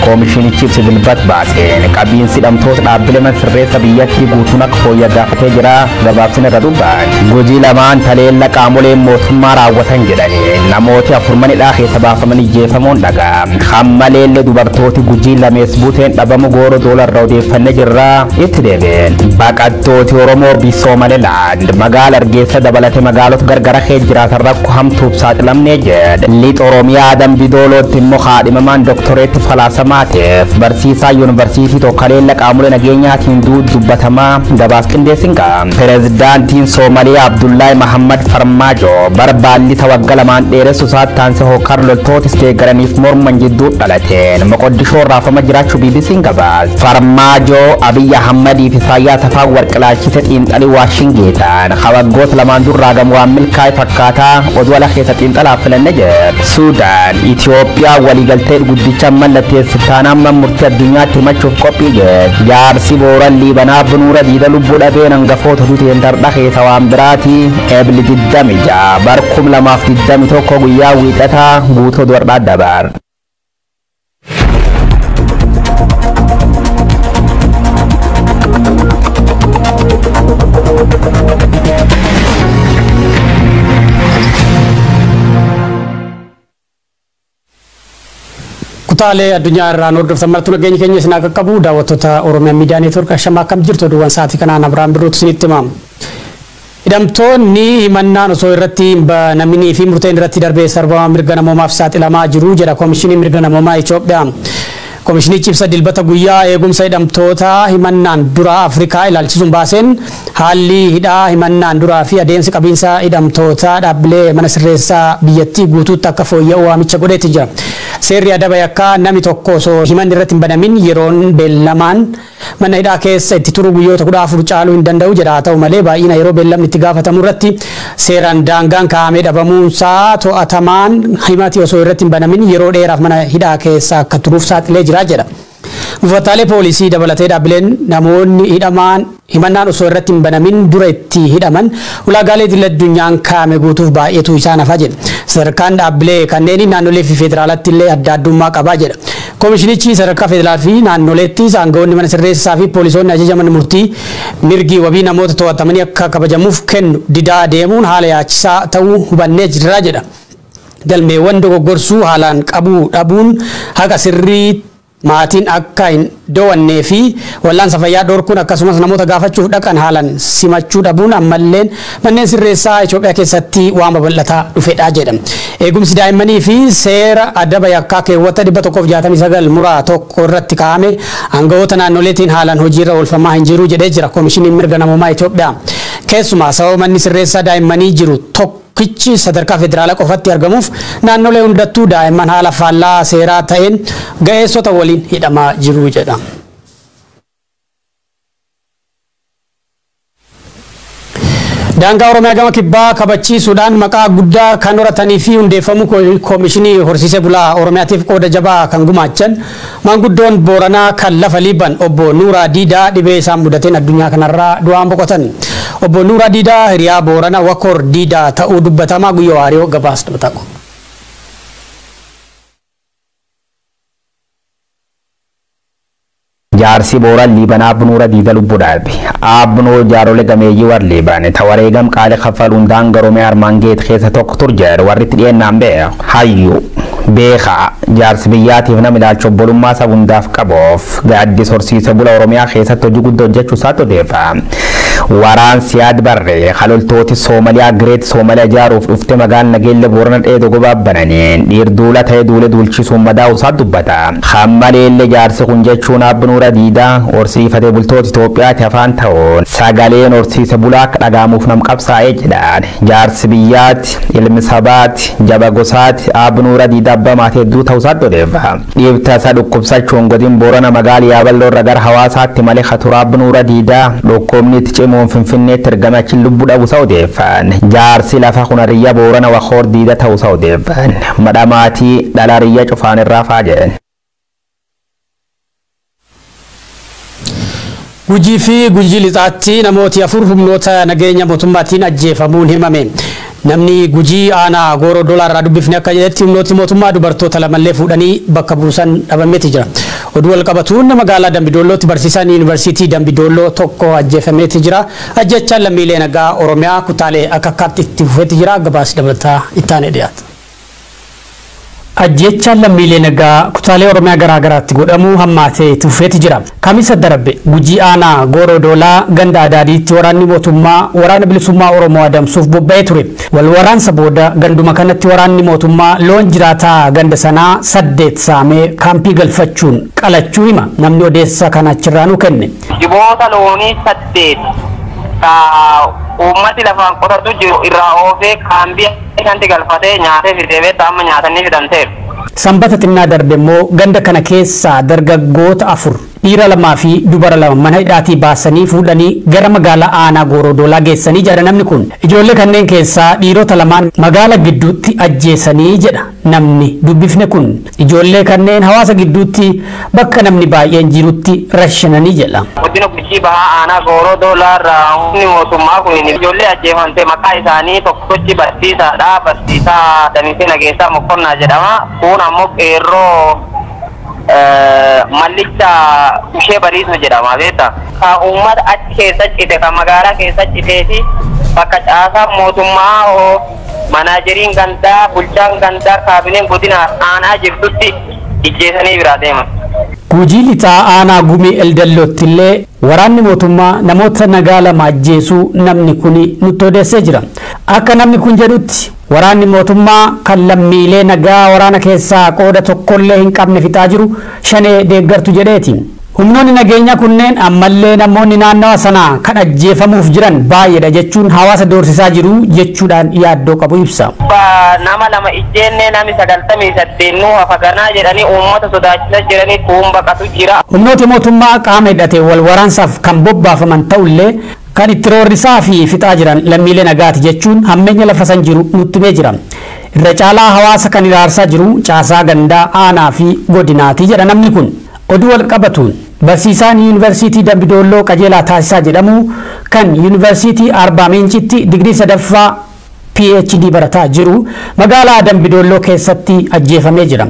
Koomishinichi ibsa Dilbata baaseen qabiinsi hidhamtoota dhaabbilee mana sirreessa biyyattii guutuun akka fooyya'u gaafatee jira. Gabaabsina irra dubbaan. Gujii lamaan taleella qaamoleen mootummaa raawwatan jedhanii namooti 4 mana hidhaa keessa baafamanii jeefamuun dhagaa. Hammaleellee dubartooti Gujii lamees buuteen dhabamu gooroo doolarra odeeffannee jirra itti deebiin. Baqattooti Oromoo Somaliland magaala Hargeysa dabalatee magaalota gargara keessa jiraatan rakkoo hamtuuf saaxilamnee jedhe. Lixa Oromiyaa Dambi Doolootti immoo haadhimamaan doktoreetti falaasamaatiif barsiisaa yuunivarsiitii tokko qaamolee nageenyaatiin dubbatamaa gabaas qindeessin qaba. Pireezidaantiin Soomaliyaa Abdullaahi Mahammad Farmaajo barbaallisa waggaa 2 dheeressu isaatti aansee hokkar loltootis deeggaraniif morman jidduu dhalateen Moqoddishoo raafama jiraachuu BBC'n gabaas. Farmaajo Abiyyi Ahmmadii fi Isaayyaas Afwerqi ilaalchise xiinxalii Waashingitan waggoota 2 durraa gamu waan milkaa'e fakkaataa oduu ala keessa xiinxalaaf filanne jedhe. Suudaan Itoophiyaa waliigaltee guddicha mallatteessitaan amma murtii addunyaatti himachuuf qophii jedhe. Jaarsi Booran Liibanaa Bunuura Diida lubbuu dhabeen hangafoota duuteen dardha keessa waan biraati. Ebli 26 bar 2021 guyyaa wiixataa guutuu dordhaa dabar. Kutaalee addunyaa irraan hordoftan martuu nageenya keenya isin akka qabu daawwattoota Oromiyaa Miidiyaa Neetwoork ashamaa akkam jirtu oduuwwan sa'aatii kanaan Abiraan Birruutu isinitti himamu. Hidhamtoonni himannaan osoo irratti hin banaminii fi murteen irratti darbee sarbama mirga namoomaaf saaxilamaa jiru jedha Koomishiniin Mirga Namoomaa Itoophiyaa. Koomishinichi ibsa Dilbata guyyaa eegumsa hidhamtoota himannaan dura Afrikaa ilaalchisuun baaseen haalli hidhaa himannaan duraa fi adeemsi qabiinsa hidhamtoota dhaabbilee mana sirreessaa biyyattii guutuutti akka fooyya'u waamicha godheeti jira. Seerri adaba yakkaa namni tokko osoo himanni irratti hin banamin yeroon beellamaan mana hidhaa keessa itti turu guyyoota 14 caaluu hin danda'u jedha. Haa ta'u malee baay'ina yeroo beellamni itti gaafatamu irratti seeraan daangaan kaa'amee dhabamuunsaa to'atamaan himati osoo irratti hin banamin yeroo dheeraaf mana hidhaa keessa akka turuuf saaxilee jira jedha. Buufataalee poolisii dabalatee dhaabbileen namoonni hidhamaan himannaan osoo irratti hin banamin dura itti hidhaman ulaagaalee idil addunyaan kaa'ame guutuuf baay'eetu isaan hafa jedha. Sadarkaan dhaabbilee kanneen naannolee fi federaalatti illee adda addummaa qabaa jedha. Koomishinichi sadarkaa federaalaa fi naannoleettis aangawoonni mana sirreessaa fi poolisoonni ajajaman murtii mirgi wabii namoota to'atamanii akka kabajamuuf kennu didaa deemuun haala yaachisaa ta'uu hubannee jirra jedha. Galmeewwan dogoggorsuu haalaan qabuu dhabuun haqa sirrii maatiin akka hin doowwannee fi wallaansa fayyaa dhorkuun akkasumas namoota gaafachuuf dhaqan haalaan simachuu dhabuun ammalleen manneen sirreessaa Itoophiyaa keessatti waan babal'ataa dhufedha jedha. Eegumsi daa'immanii fi seera adaba yakkaa keewwata 169 muraa 1 irratti kaa'ame aangawoota naannoleetiin haalaan hojiirra oolfamaa hin jiru jedhee jira Koomishiniin Mirga Namoomaa Itoophiyaa. Keessumaa sababa manni sirreessaa daa'immanii jiru tokkichi sadarkaa federaalaa qofatti argamuuf naannolee hundattuu daa'imman haala faallaa seeraa ta'een ga'eessota waliin hidhamaa jiru jedha. Daangaa Oromiyaa gama kibbaa kabachiisuudhaan maqaa guddaa kan horatanii fi hundeeffamuu koomishinii horsiisee bulaa Oromiyaatiif qooda jabaa kan gumaachan maanguddoon Booranaa kan lafa Liiban obbo Nuuraa Diidaa dhibee isaan mudateen addunyaa kanarraa du'aan boqotan. Obbo Nuuraa Diidaa hiriyaa Booranaa Wakoor Diidaa ta'uu dubbatamaa Guyyoo Waariyoo gabaas dhabata. Jaarsi Booran Liibanaa Bunuura Diida lubbuu dhabe. Abbunoo jaarolee gameeyyii warri Liiban tawareegam qaalii kaffaluun daangaa Oromiyaa armaan geet keessa tokko tur jedhu warri itti dhiyeennaan beeku. Hayyuu beekaa jaarsi biyyaatiif nama ilaalcha obbolummaa saba hundaaf qabuuf gaaddis horsiise bula Oromiyaa keessatti hojii guddoo hojjechuu isaatti odeeffa. Waraan Siyaad Barree haloltooti Soomaliyaa Gireet Soomaliyaa ijaaruuf dhufte magaalaa Nageelle Boorana dheedoo gobaa bananiin dhiirduula ta'ee duule duulchisuun madaa'u isaa dubbata. Hammaleellee jaarsi kun jechuun Abbunuura Diidaa horsiifatee bultoota Itoophiyaatti afaan ta'uun sagaleen horsiise bulaa akka dhaga'amuuf nam qabsaa'ee jedhaan. Jaarsi biyyaatti, ilmi sabaatti, jaba gosaatti Abbunuura Diidaa abbaa maatii hedduu ta'uu isaatti odeeffa. Dhiibta isaa dhukkubsachuun godin Boorana magaalaa Yaaballoo irra gara hawaasaatti malee Katuraa Abbunuura Diidaa dhukkubni itti cimuun Finfinneetti ergame achi lubbuu dhabuu isaa odeeffan. Jaarsi lafa kun Hariyyaa Boorana Wakoor Diidaa ta'uu isaa odeeffan. Madha maatii dhala Hariyyaa cufaan irraa faa jedhan. Gujii fi Gujii lixaatti namooti 4 humnoota nageenya mootummaatiin ajjeefamuun himame. Namni Gujii aanaa Gooroo Doolaarraa dubbifne akka jedhetti humnooti mootummaa dubartoota lamallee fuudhanii bakka buusan dhabameeti jira. Oduu wal qabatuun magaalaa Dambidoollootti barsiisaan yuunivarsiitii Dambidoolloo tokko ajjeefameeti jira. Ajjechaan lammiilee nagaa Oromiyaa kutaalee akka akkaatti itti fufeeti jira. Gabaas dabalataa itti aanee dhiyaata. Ajjechaan lammiilee nagaa kutaalee Oromiyaa garaa garaatti godhamu hammaatee itti fufeeti jira. Kamisa darbe Gujii aanaa Gooroo Doolaa ganda Adaadiitti waraanni mootummaa waraana bilisummaa Oromoo adamsuuf bobba'ee ture. Wal waraansa booda ganduma kanatti waraanni mootummaa loon jiraataa ganda sanaa 8 saamee kaampii galfachuun qalachuu hima namni odeessa kana achirraa nuu kenne. Jiboota loonii 8 uummati lafaan qotatu jiru irraa oofee kaampii isaan galfatee nyaatee fidee beektaa amma nyaatanii fidamteef. Sanbata xinnaa darbe immoo ganda kana keessaa dargaggoota 4 dhiira 2 fi dubara 2 mana hidhaatii baasanii fuudhanii gara magaalaa aanaa Gooroo Doolaa geessanii jedha namni kun. Ijoollee kanneen keessaa dhiirota 2 magaala gidduutti ajjeesanii jedha namni dubbifne kun. Ijoollee kanneen hawaasa gidduutti bakka namni baay'een jirutti rashananii jedha. Godina Gujii bahaa aanaa Gooroo Doolaa irraa humni mootummaa kun ijoollee ajjeefamte maqaa isaanii tokkochi barsiisaadha. Barsiisaa Damisee Nageessaa Mokkonnaa jedhama. Kun ammoo qeerroo Mallicha Ushee Bariisoo jedhama beektaa. Ka uummata achi keessa cite, ka magaalaa keessa citee fi bakka caasaa mootummaa manaajeriin gandaa, bulchaan gandaa, kaabineen godina aanaa jirtutti ijjeesanii biraa deeman. Gujii lixaa aanaa Gumii Eldallootti illee waraanni mootummaa namoota nagaa 2 ajjeesuu namni kun nutti odeessee jira. Akka namni kun jedhutti waraanni mootummaa kan lammiilee nagaa waraana keessaa qooda tokkollee hin qabne fixaa jiru shanee deeggartu jedheeti. Humnoonni nageenyaa kunneen ammallee namoonni naannawa sanaa kan ajjeefamuuf jiran baay'eedha jechuun hawaasa doorsisaa jiru jechuudhaan yaaddoo qabu ibsa. Nama 2 ijjeennee nami 98 nuu hafaganaa jedhanii uummata sodaachisa jiranii kuun baqatu jira. Humnooti mootummaa qaama hidhatee wal waraansaaf kan bobbaafaman ta'ullee kan itti roorrisaa fi fixaa jiran lammiilee nagaati jechuun hammeenya lafa san jiru nutti himee jira. Irra caalaa hawaasa kan iraarsaa jiru caasaa gandaa aanaa fi godinaati jedha namni kun. Oduu wal qabatuun barsiisaan yuunivarsiitii Dambidoolloo Qajeelaa Taasisaa jedhamu kan yuunivarsiitii Arbaa Miincitti digirii 3ffaa PhD barataa jiru magaalaa Dambidoolloo keessatti ajjeefamee jira.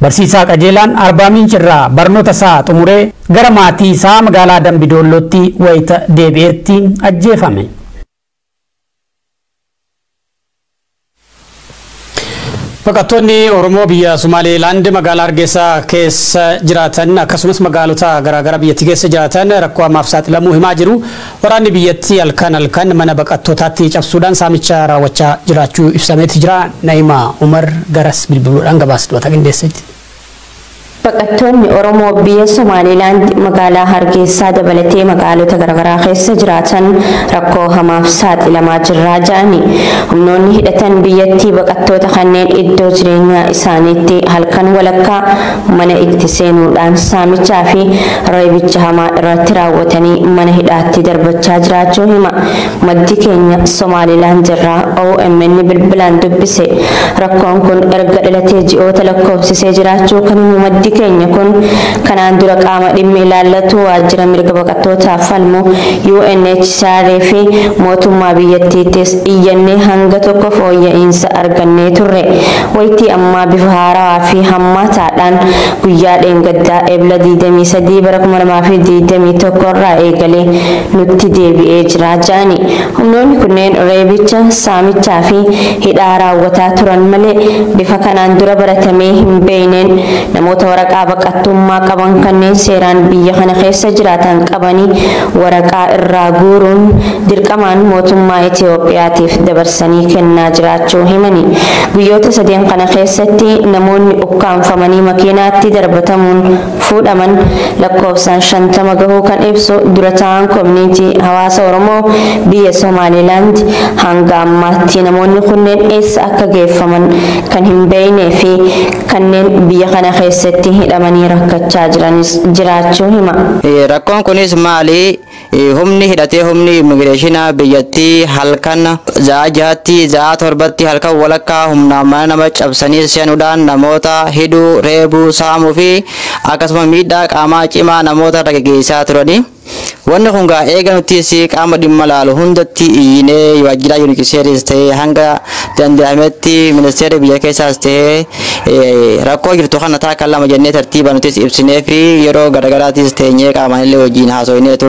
Barsiisaa Qajeelaan Arbaa Miinci irraa barnoota isaa xumuree gara maatii isaa magaalaa Dambidoollootti wayita deebi'eetti ajjeefame. Baqattoonni Oromoo biyya Somaaliilaand magaalaa Hargeysaa keessa jiraatan akkasumas magaalota garaagaraa biyyattii keessa jiraatan rakkoo hamaaf saaxilamuu himaa jiru. Waraanni biyyattii halkan halkan mana baqattootaatti cabsuudhaan saamicha raawwachaa jiraachuu ibsameeti jira. Na'imaa Umar garas bilbiluudhaan gabaasa dubata qindeesseetti. Baqattoonni Oromoo biyya Somaaliilaand magaalaa Hargeysaa dabalatee magaalota garaagaraa keessa jiraatan rakkoo hamaaf saaxilamaa jirraa jedhani. Humnoonni hidhatan biyyattii baqattoota kanneen iddoo jireenyaa isaaniitti halkan walakkaa mana itti seenuudhaan saamichaa fi reebicha hamaa irratti raawwatanii mana hidhaatti darbachaa jiraachuu hima. Maddi keenya Somaaliilaand irraa OMN bilbilaan dubbise. Rakkoon kun erga dhalatee ji'oota lakkoofsisee jiraachuu kan himu maddi keenya kun kanaan dura qaama dhimmi ilaallatu waajjira mirga baqattootaaf falmu UNHCR fi mootummaa biyyattiittis iyyannee hanga tokko fooyya'insa argannee turre. Wayitii ammaa bifa haarawaa fi hammaataadhaan guyyaa dheengaddaa Ebla 23 bara 2021 irraa eegalee nutti deebi'ee jira jedhani. Humnoonni kunneen reebicha, saamichaa fi hidhaa raawwataa turan malee bifa kanaan dura baratamee hin beekneen namoota waraqaa baqattummaa qaban kanneen seeraan biyya kana keessa jiraatan qabanii waraqaa irraa guuruun dirqamaan mootummaa Itoophiyaatiif dabarsanii kennaa jiraachuu himani. Guyyoota sadeen kana keessatti namoonni ukkaanfamanii makiinaatti darbatamuun fuudhaman lakkoofsaan 50 gahuu kan ibsu dura ta'an koominiitii hawaasa Oromoo biyya Somaaliilaand hanga ammaatti namoonni kunneen eessa akka geeffaman kan hin beeknee fi kanneen biyya kana keessatti hidhamanii rakkachaa jiranis jiraachuu hima. Rakkoon kunis maali? Humni hidhatee humni immigireeshinaa biyyattii halkan za'a 6tti za'a 7tti halkan walakkaa humnaan mana nama cabsanii seenuudhaan namoota hidhuu, reebuu, saamuu fi akkasuma miidhaa qaamaa cimaa namoota irra geggeessaa turani. Wanni kun gaa eega nutis qaama dhimma laalu hundatti iyyinee waajjira UNHCRs ta'ee hanga danda'ametti ministeerri biyya keessaas ta'ee rakkoo jirtu kana taakka lama jennee tartiiba nutis ibsinee fi yeroo garaagaraatis teenyee qaamaan illee wajjin haasofnee ture.